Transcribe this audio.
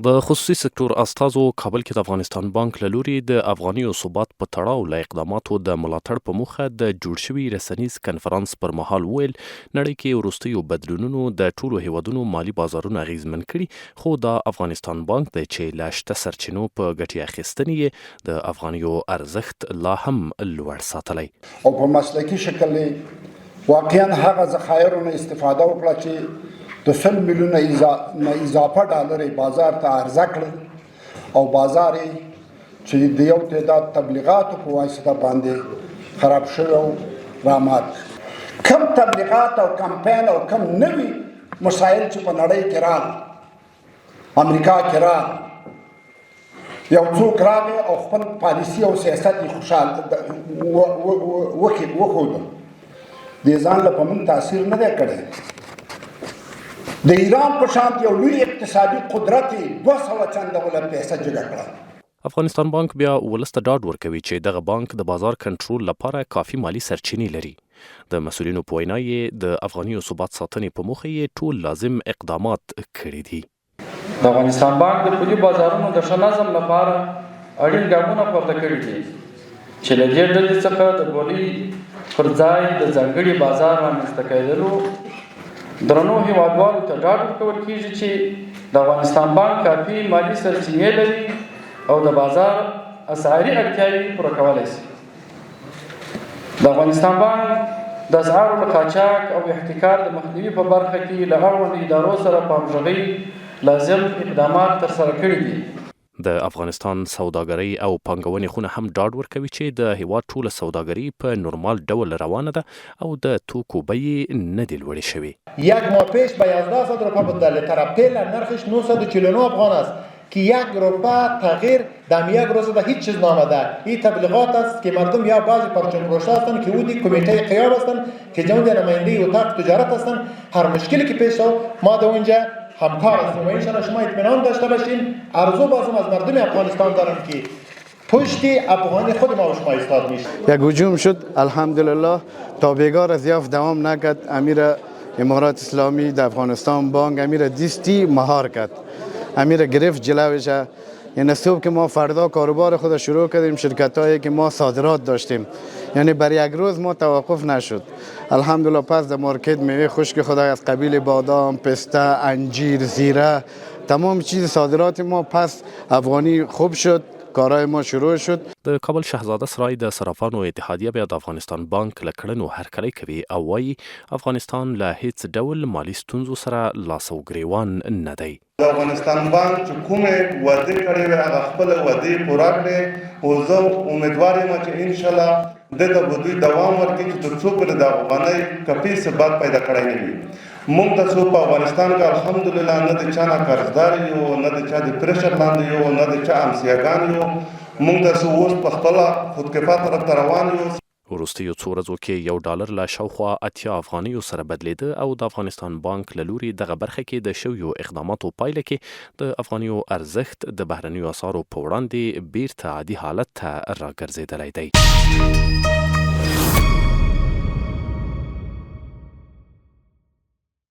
د خصوصي سکټور استازو کابل کې د افغانستان بانک له لوري د افغانیو ثبات په تړاو له اقداماتو د ملاتړ په موخه د جوړ شوي رسنیز کنفرانس پر مهال وویل، نړۍ کې وروستیو بدلونونو د ټولو هېوادونو مالي بازارونه اغېزمن کړي، خو دا افغانستان بانک دی چې له شته سرچینو په ګټې اخیستنې یې د افغانیو ارزښت لا هم لوړ ساتلی. او په مسلکي شکل یې واقعا هغه ذخایرو نه استفاده وکړه چې د 100 میلیونه نه اضافه ډالر یې بازار ته عرضه کړل او بازار یې چې د یو تعداد تبلیغاتو په واسطه باندې خراب شوی و رامات کم تبلیغات او کمپاین او کم نوي مسایل چې په نړۍ کې راغلل، امریکا کې راغلل، یو څوک راغی او خپل پالیسی او سیاست یې خوشحال وښود، دې ځان له په موږ تاثیر نه دی کړی. د ایران په شان یو لوی اقتصادي قدرت یې 200 چنده وله پیسه جګه کړه. افغانستان بانک بیا ولس ته ډاډ ورکوي چې دغه بانک د بازار کنټرول لپاره کافي مالي سرچینې لري. د مسؤلینو په وینا یې د افغانیو ثبات ساتنې په موخه یې ټول لازم اقدامات کړي دي. د افغانستان بانک د پولي بازارونو د ښه نظم لپاره اړین ګامونه پورته کړي دي چې له دې ډلې څخه د بولۍ پر ځای د ځانګړي بازار رامنځته کېدلو، درنو هېوادوالو ته ډاډ ورکول کېږي چې د افغانستان بانک کافي مالي سرچینې لري او د بازار اسعاري اړتیاوې پوره کولی شي. د افغانستان بانک د اسعارو له قاچاق او احتکار د مخنیوي په برخه کې له اړوندو ادارو سره په همغږۍ لازم اقدامات ترسره کړي دي. د افغانستان سوداګرۍ او پانګونې خونه هم ډاډ ورکوي چې د هېواد ټوله سوداګري په نورمال ډول روانه ده او د توکو بیې نه دي لوړې شوې. یک ماه پیش به 1100 روپه بود در لیتر فعلا نرخش 949 افغان است که یک روپه تغییر دم یک روز ده هیچ چیز نامده. این تبلیغات است که مردم یا بعضی پرچم فروشا هستند که او دی کمیته قیام هستند که جوند نماینده اتاق تجارت هستند، هر مشکلی که پیش شد ما در اونجا همکار هستیم و انشاءالله شما اطمینان داشته باشین. ارزو بازم از مردم افغانستان دارم که پشت افغانی خود ما و شما ایستاد میشه. یک هجوم شد، الحمدلله تا بیگار زیاف دوام نکرد. امیر امارات اسلامی د افغانستان بانک امیر دیستی مهار کرد، امیر گرفت جلوش. یعنی صبح که ما فردا کاروبار خود شروع کردیم، شرکت هایی که ما صادرات داشتیم، یعنی بر یک روز ما توقف نشد الحمدلله. پس در مارکت میوه خشک خدا از قبیل بادام، پسته، انجیر، زیره، تمام چیز صادرات ما، پس افغانی خوب شد، کارهای ما شروع شد. د کابل شهزاده سرای د صرافانو اتحادیه بیا د افغانستان بانک له کړنو هرکلی کوي او وايي، افغانستان له هېڅ ډول مالي ستونزو سره لاس او ګرېوان نه دی. د افغانستان بانک چې کومې وعدې کړې وې هغه خپله وعدې پوره کړې او زه امیدوار یم چې انشاالله دې ته به دوی دوام ورکړي چې تر څو پورې د افغانۍ کفي ثبات پیدا کړی نه وي. موږ ته څو په افغانستان کې الحمدلله نه د چا نه قرضدار یو، نه د چا د پریشر لاندې یو، نه د چا همسیه ګان یو. موږ ته څو اوس په خپله خودکفا طرف ته روان یو. وروستیو څو ورځو کې یو ډالر له شاوخوا 80 افغانیو سره بدلېده او د افغانستان بانک له لوري دغه برخه کې د شویو اقداماتو پایله کې د افغانیو ارزښت د بهرنیو اسعارو په وړاندې بیرته عادي حالت ته راګرځېدلی دی.